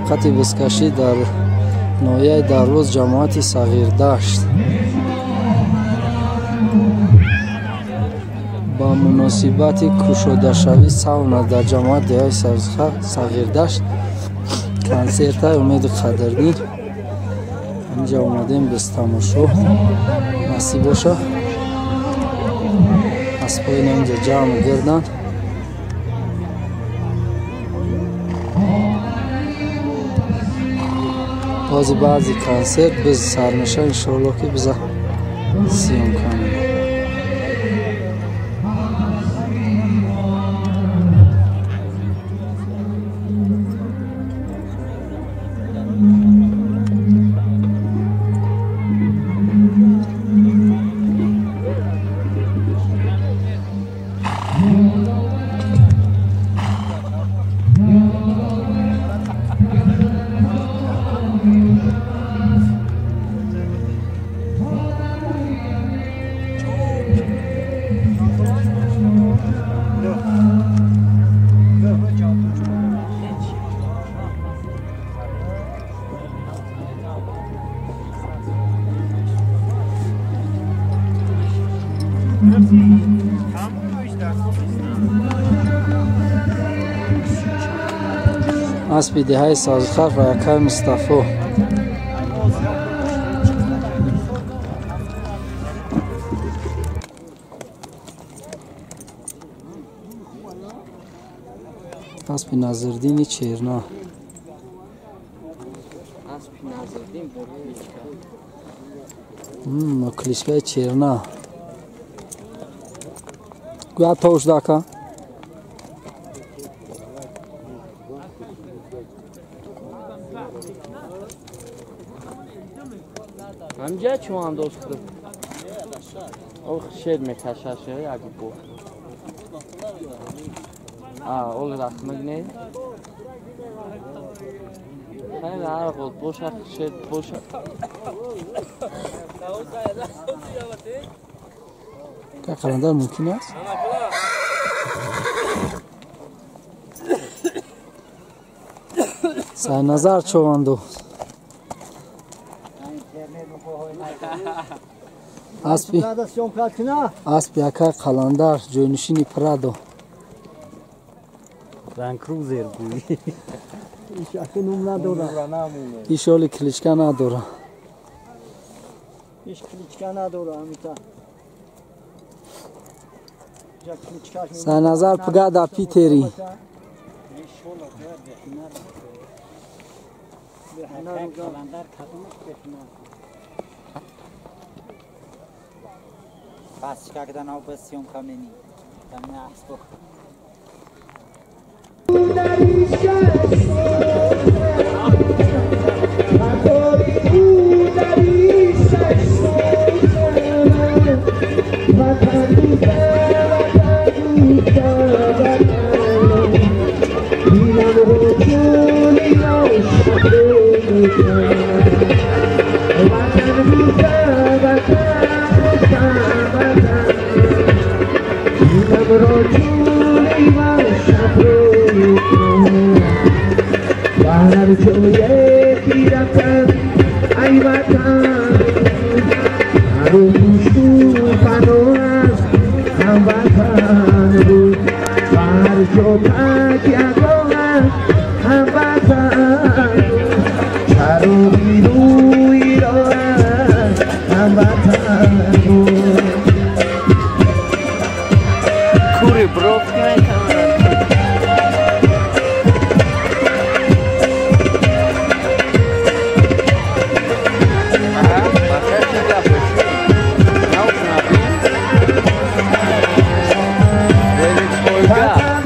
Мусобиқати бузкашӣ дар ноҳияи Дарвоз, ҷамоати Сағирдашт. Ба муносибати кушодашавии сауна дар ҷамоати деҳаи Сағирдашт консертаи Умеди Қадрдин. Инҷа омадем без тамошо. Насиб боша. Аспои инҷа ҷамъ гирданд. Бози баъзи консерт биз сар меша, иншоалло ки биза съёмка менем. Аспи деҳаи Сабзхар ва якаи Мустафо. Аспи Назирдини Черна. Кличкаи Черна. Гӯя тош дака. Ҳамҷа чӣ андоз хӯрд? Ох, шер мекашаш як бо. А, ол рахмаг не? Хеле ҳар ғол боша, шер боша. Ка қаландар мумкин аст? Сайназар човандоз. Аспи акай Қаландар, ҷойнишини Прадо. Ленд-Крузер гӯй. Иш оли кличка надора. Иш кличка надора, амита. Сайназар пага дар Питери. Пас когда на съемка мени. Там на аспо. Aha,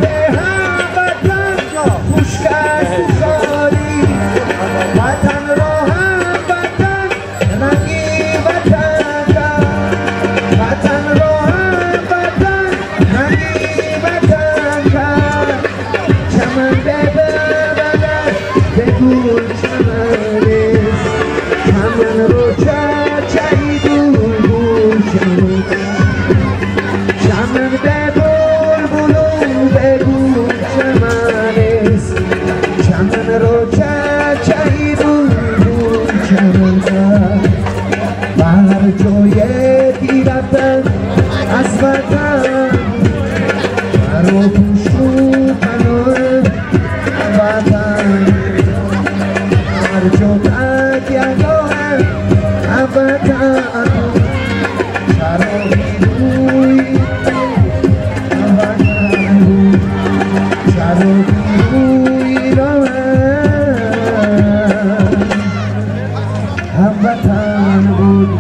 هر جا تکیه‌گاهم هموطن بود، چراغی روی هموطن بود، چراغی روی راهم هموطن بود.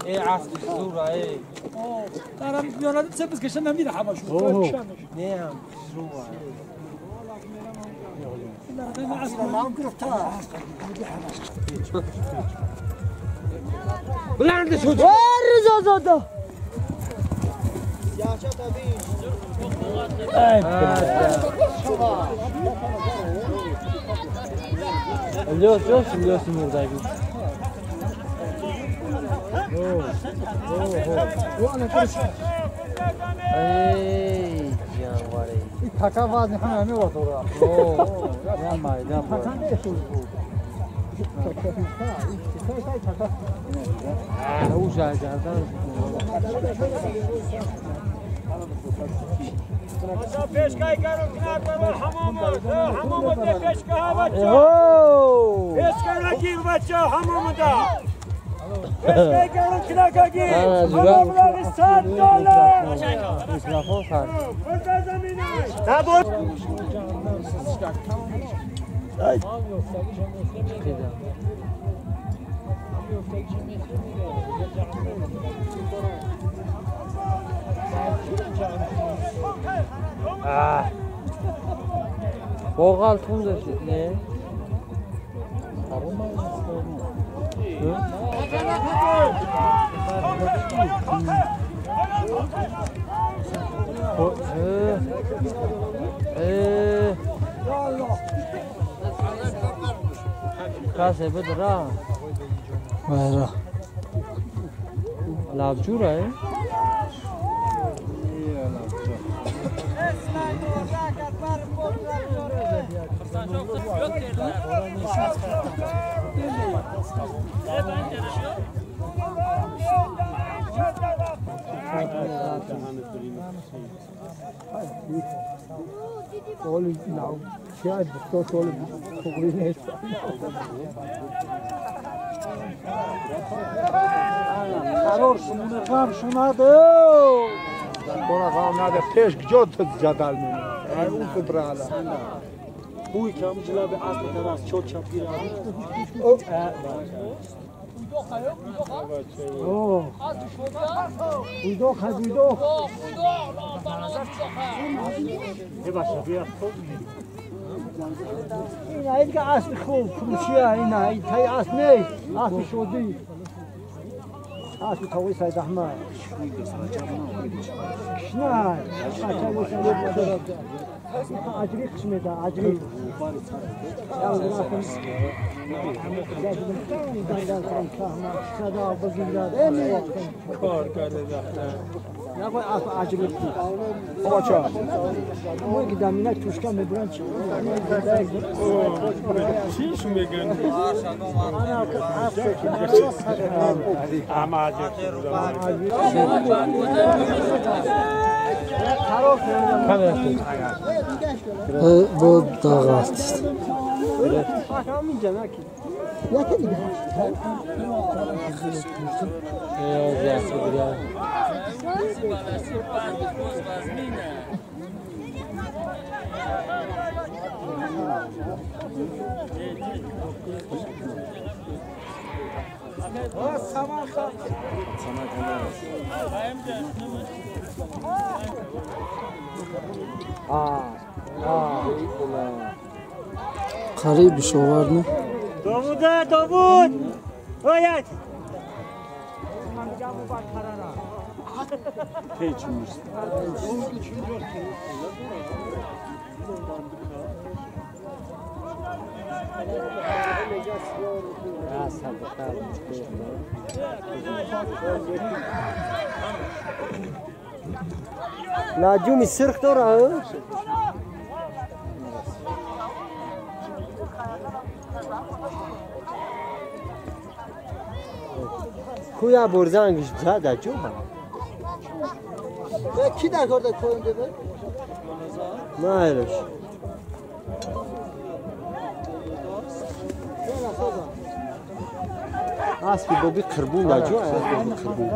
ای عصر زورا ای دارم میانه سه بس کشن نمیره همشون. نه هم زورا. بلند شد. رضا زاده. الیاس جاش الیاس مردگی. ای جانواری. این پکا وزن همه همه وقت داره. نه مایدان. پکا نیست. او جایزه. پیشکای کرو کنار ببر حمام حمام ده پیشکا بچه پیشکا رگیر بچه حمام ده پیشکای کرو کنار گیر حمام را $100 کجا زمینه نبود Boğal tun ne? کاسه بدرا. وایرا. لابجورا ہے. قرار شمونه غم شماده برا غم نده پیش کجا تو جدل می‌کنی؟ اون تو برالا. بوی که همون جلاب اصل طرف چوت چپی را. اوه. بویدو خد بویدو. این این که اصل خوب فروشیه این این تای اصل نیست اصل شدی. اصل توی سید احمد. نه عجری قسمه ده عجری کار کرده نه باید عجری بچه ما که دمینک توشکا میبرن چی چیش میگن Bu dağ artist. Қариб бишовард не? Довуда, Довуд! Ояд! Лаҷуми сирх дора? Куя борзангиш зада ҷоба. Ки дар кор дар коем дебе? Майлаш. Аспи боби қирбун дар ҷо, аспи боби қирбун.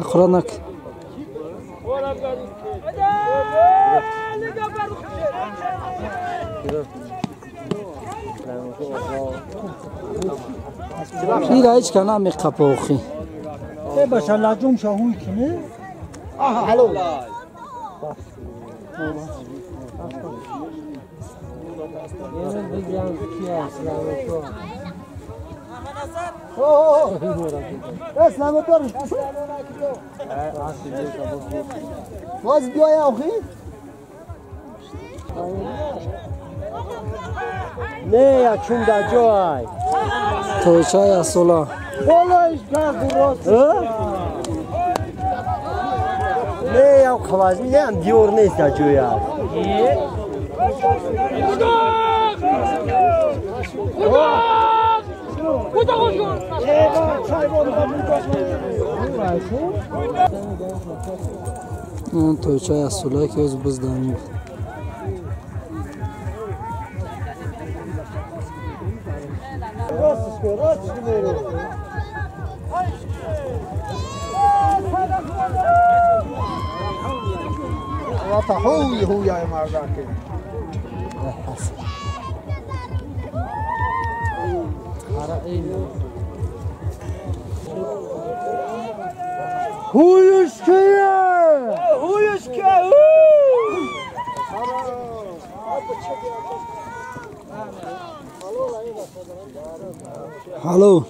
Охранак. Ира ҳеҷ ка намеқапа охи. Э баша лаҷум шаҳуй кине? Аҳа, ҳало. باز بیای آخی؟ نه یا چون در جای. توچای اصولا. نه یا خوازمی نه هم دیور نیست در جای. Он тойчай асулай ки оз биздан. Алло.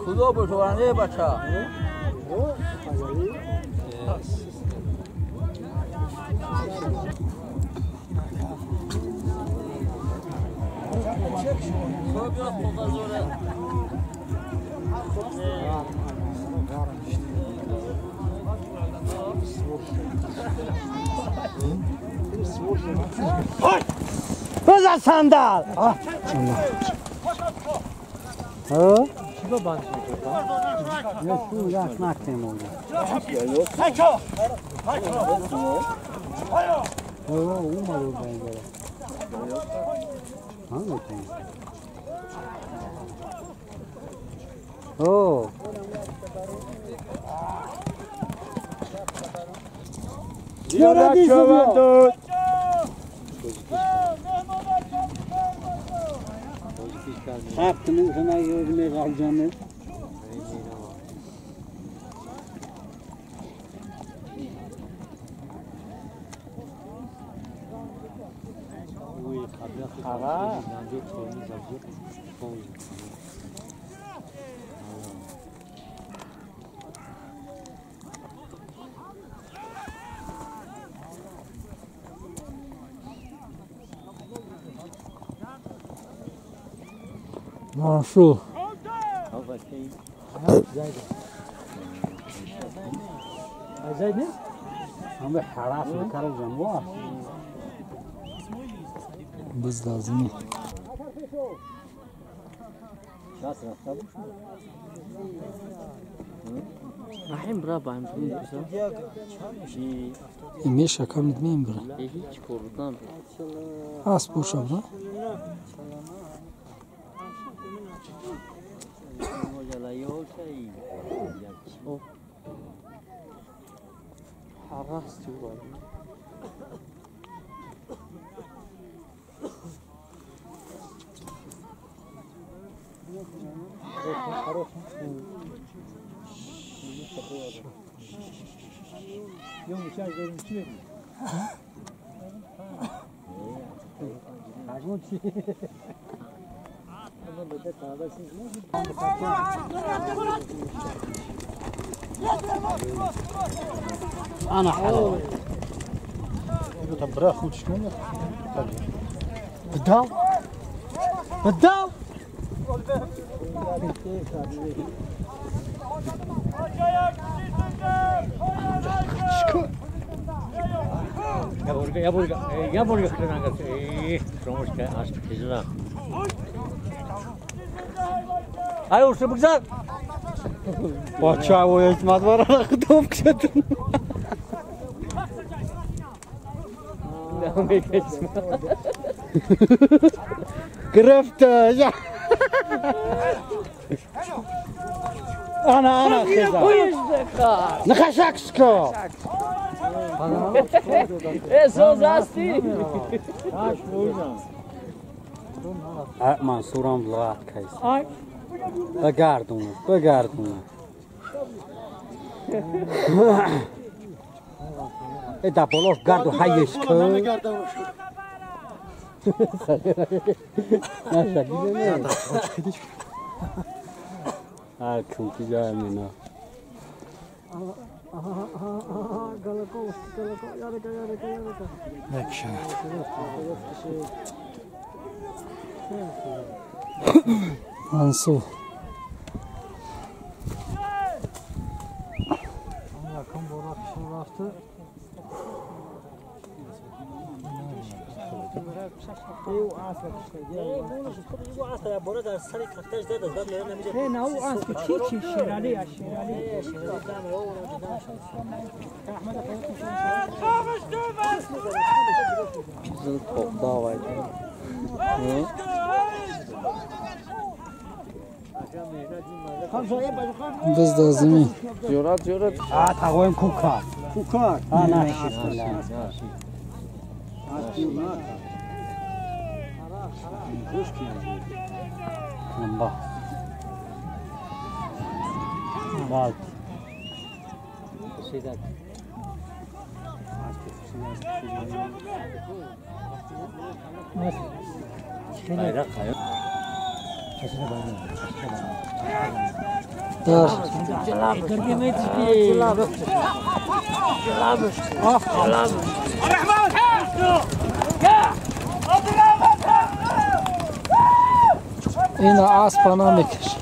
خدا بشورنده بچه بزن صندل. ها؟ نه شو یاش نکنیم اونجا. ها اون مالو بندره. ها نکنیم. او. Mansour. Biz lazım. Rahim bra ba Меша кам мем бра. Ҳеҷ кордан. Ас бошам, да? أنا حلو. بداو بداو. گرفته انا انا خزا نخشکسکو منصورم لغات کیس بگردونه بگردونه دا بولوش گردو حیش کن چونکی جای مینا منصور Biz de zimi. Jorat jorat. А тагоем кука. Кука. А на Dar. این اسب نمیکش.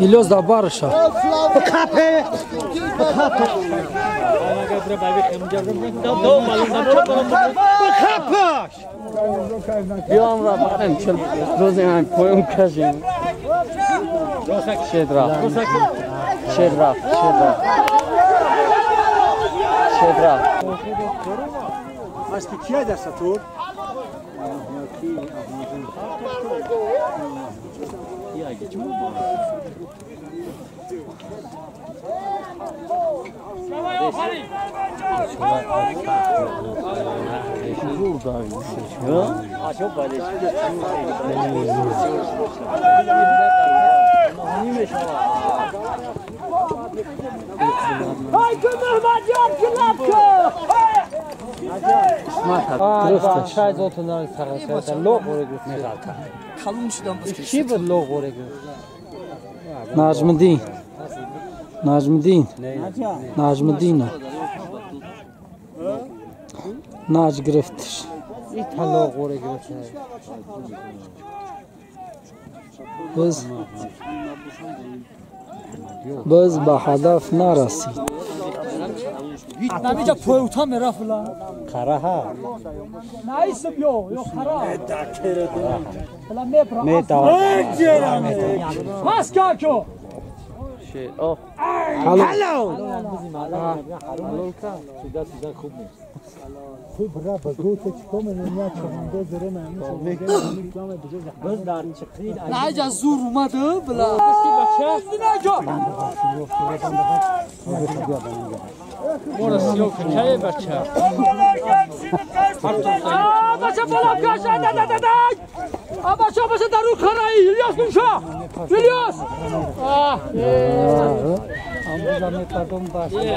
Илёс дар барша. Биём ра баем чил рӯзи ҳам поём кажем. Шед рафт. Шед рафт. Шед рафт. Шед рафт. Аспи кия дастатур? Наҷмиддин, Наҷмиддин, Наҷмиддина наҷ гирифтиш. Боз ба ҳадаф нарасид. Намиҷа поюта мерафт ла. Қараҳа. Наисм ё ё қара. Ла мебра. Маска ко. Ҳалол. Наиҷа зур омад бла. Бача бола каша да да да да. Бача бача дару хараи Илёс нуша. Илёс.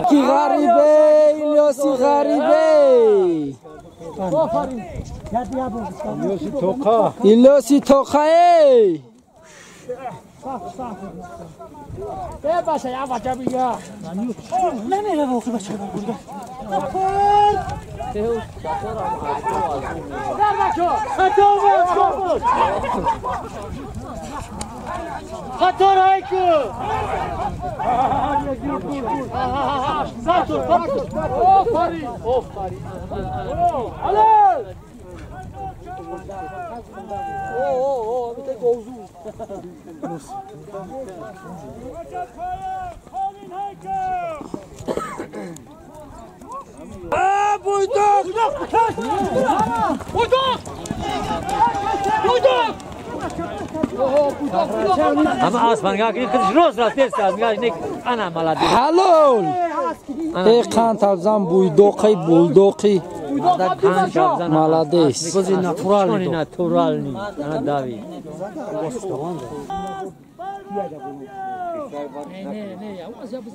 Ки ғарибе Илёси ғарибе. Илёси тоқа. Илёси тоқае. Бача я бача бия. Намера воқи бача бурда. Дар бача. Хато Хатор айку. Сатур, сатур. Офарин, офарин. Алал. О, о, о, бите говзу. Буйдок! Буйдок! Буйдок! Ҳалол! Э қанд абзан буйдоқи булдоқи молодец. Натуральный. Ана дави. Не, не, я у вас я бы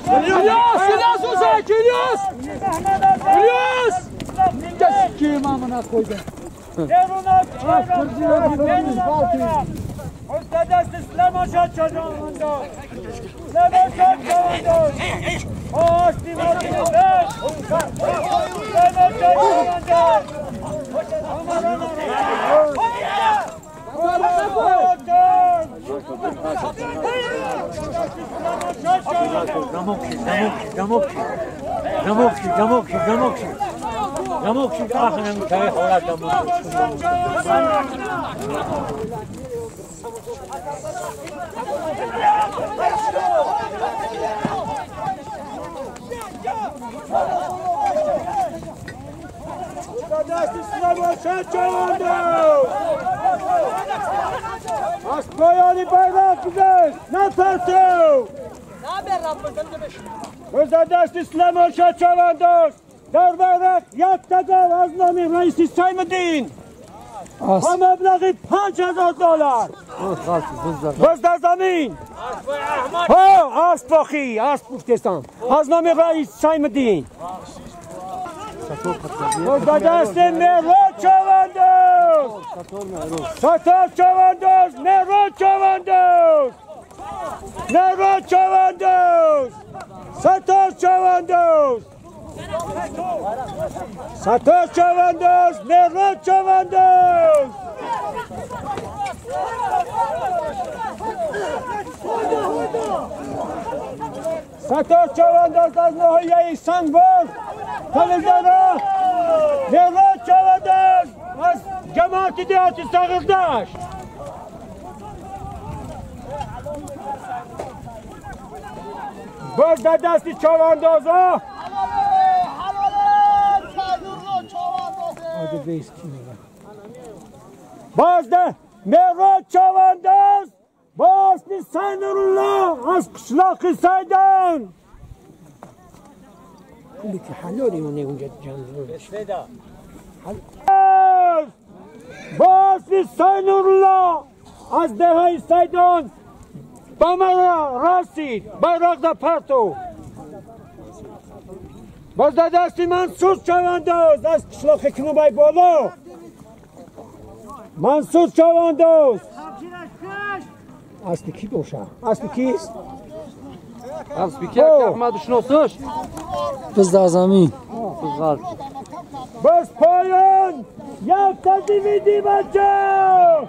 İlyas! İlyas Uzak! İlyas! İlyas! Sikeyim amına koydum. دست سلمان شد چوانداز سلمان شد چوانداز آستی مارتین بش سلمان شد چوانداز Замокши, ахнем чай хора замокши. از پایانی bayrak güzel, نفرسو! دست اسلام شد در bayrak یکتگر از نام رئیس سیمدین با مبلغ $5000 باز در زمین ها اسب باخی اسب گفتستم از نام رئیس سیمدین باز در دست مهراد چواندوز ستار چواندوز مهراد چواندوز مهراد چواندوز ستار چواندوز ستار چواندوز مهراد چواندوز ستار چواندوز از ناحیه سنگبار تلویزیون مهراد چواندوز از جماعت دهات صغیردشت باز در دست چواندازا باز ده مهراد چوانداز باز سینالله از قشلاق سیدان که حلالی اونه اونجا باز سینالله از دهه سیدان با من رسید بیرق در پرتو باز در دستی منصور چوانداز از قشلاق کنوبای بالا منصور چوانداز اصل کی باشه؟ اصل کیست؟ اصل کی احمد شناسش؟ بز در زمین باز پایان یک تا دیویدی بچه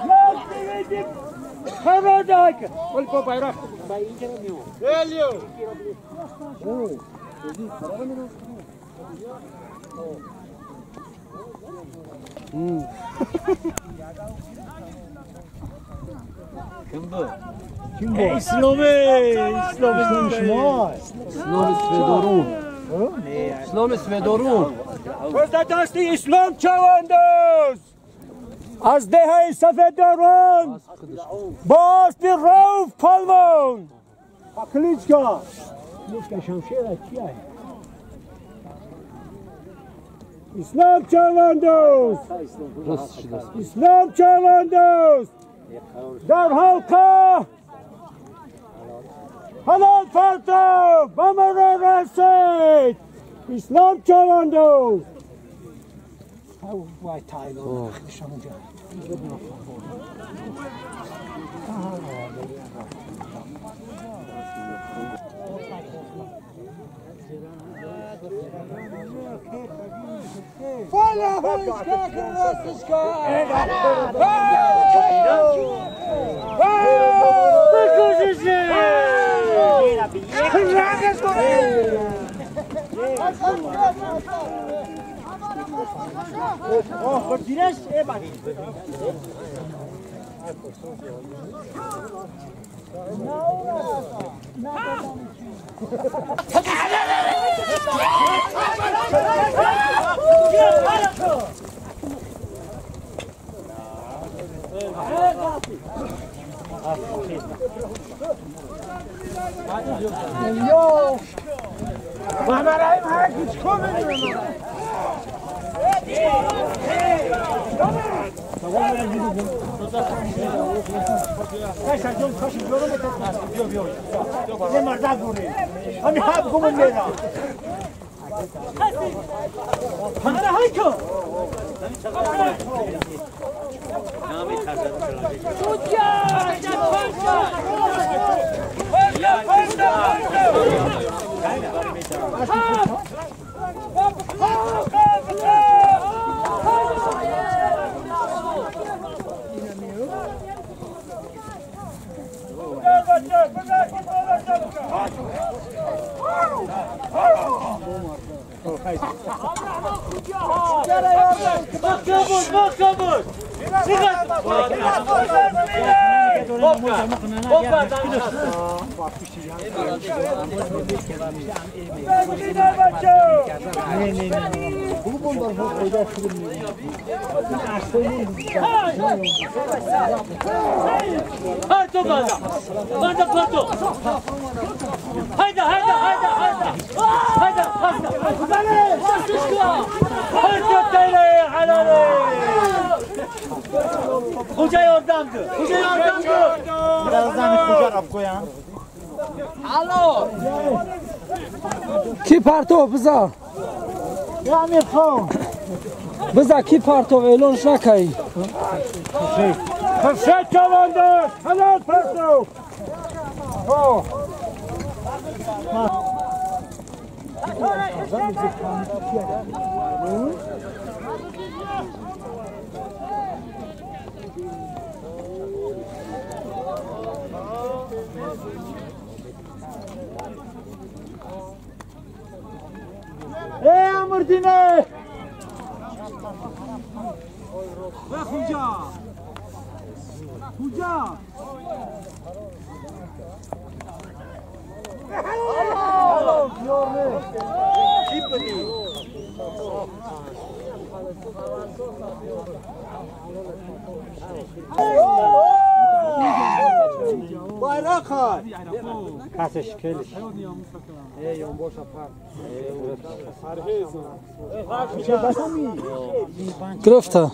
یک دیویدی خرادک ولی با بیرق با اینجا میو Kim bu? Kim bu? İslam'ı! İslam'ı شما اسلام سفیدارون اسلام سفیدارون باز دست اسلام چوانداز از دهه سفیدارون باز روف پالوان کلیچکا کلیچکا شمشیر کیه؟ اسلام چوانداز اسلام چوانداز در حلقه حلال فردا به من رسید اسلام چوانداز وای تایلان اونجا Ки партов биза? Биза ки партов эълонш накай. Хуршед командир, ҳалол партов. Ey Amurdine! Huca! Huca! Гирифта.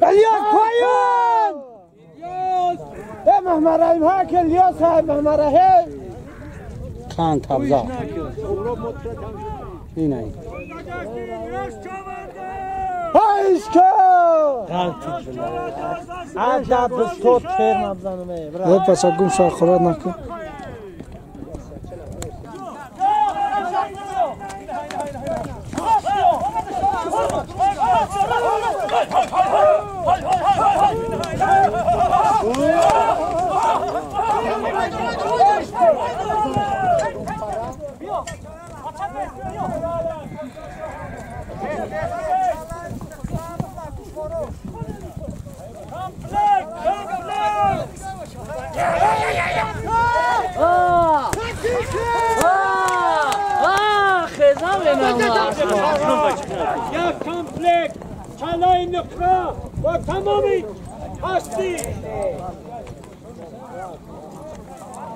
الیاس پایین! ای محمد رحیم ها که الیاس های محمد رحیم خان تبزا اینه بچه گم شو خورد نکن. یک کمپلک چلای نقره و تمامی هستی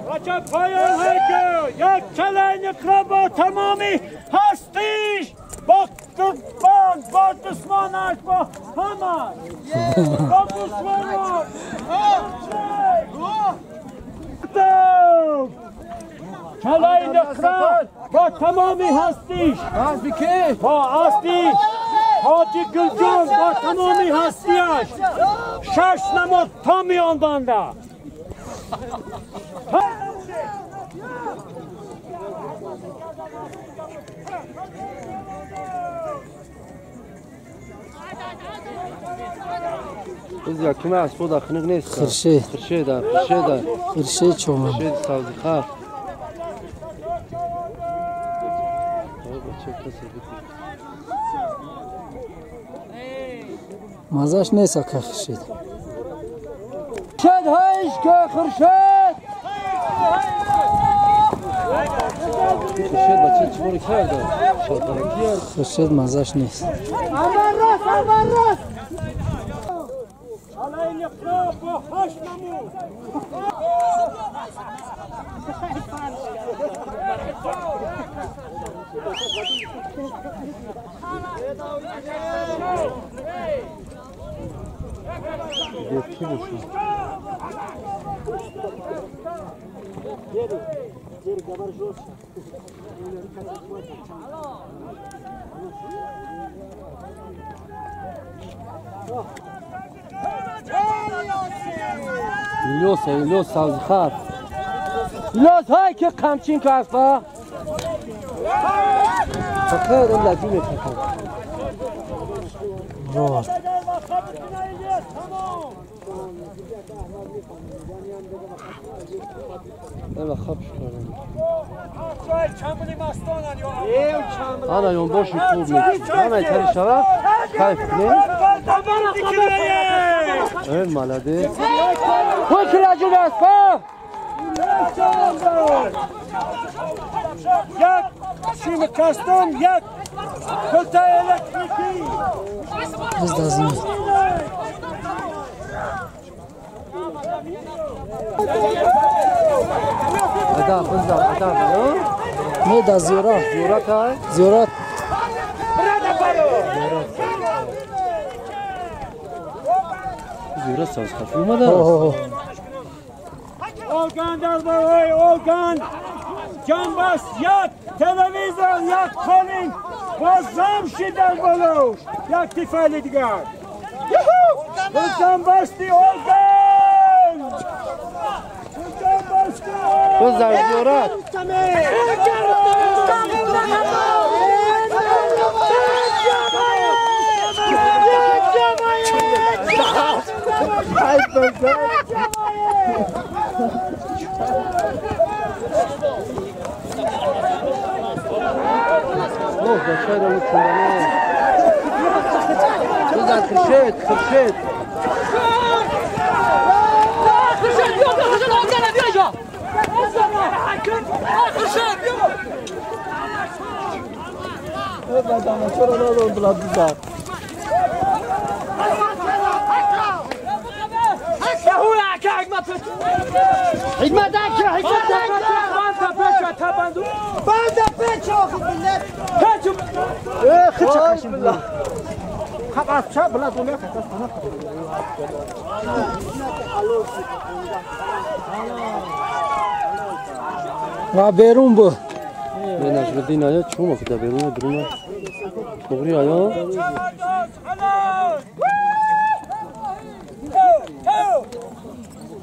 بچه پایان هیکل یک چلای نقره با تمامی هستیش با قربان با دشمانش با همه با دشمانش چلای نقره با تمامی هستیش با هستی حاجی گلجان با تمامی هستیش شش نمود تا میان بنده. Biz yakımı asboda xınık neyse. Xırşid. Xırşid, xırşid. Xırşid çoğun. Xırşid savzıxar. Mazаш нест ака Хуршид. Хуршид ҳайш ка Хуршид. Хуршид бача чӣ кор кард? Хуршид мазаш нест. Амар рост, амар рост. Ки бошад? Илёс, Илёс савзихар. Илёс ҳай ки қамчин ку аспа. Фақат ин лаҷу мекунад. Рор. Ана ёнбоши хуб мекунад. Ана итари шава кайф кунем. Эй молодец. Ҳой ки лаҷу аспа. Як шим кастом, як култа электрики. Biz dazmi. Адам, бизда, адам, Не да зиёрат. Зиёрат ай? Зиёрат. Зиёрат савзхаф омада? Олган дар барои Олган. Ҷанбас як телевизор, як қолин бозам шид дар болош. Як тифайли дигар. Ҷанбасти Олган! Биздар зиёрат. Оҳ, бачаро мучунданам. Биздар Хуршед, Хуршед. Хуршед, биё, биё, Хуршед, Олгана, биё инҷо. Хуршед, биё. Чаро надорам билад бизар. Ҳикмат ака, ҳикмат ака. Банда печ охи билет. Печ. Хича қашин билад. Хаб аз ча билад умя хатас тана. Ва берун бу. Не Нажмиддин ая чум офида берун берун. Туғри ая.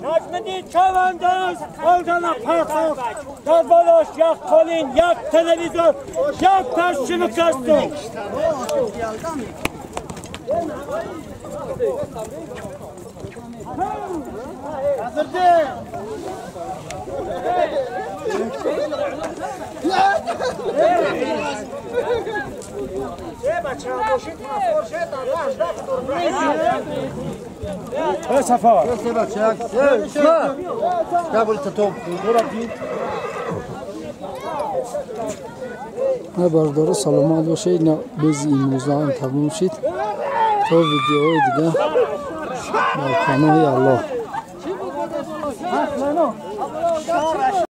Нажмиддин чавандоз Олгана партофт. Дар болош як қолин, як телевизор, як пашчину кастум. Бардора саломат бошед. Без имрӯзаам тамом шид. То видеои дига дар паноҳи Аллоҳ.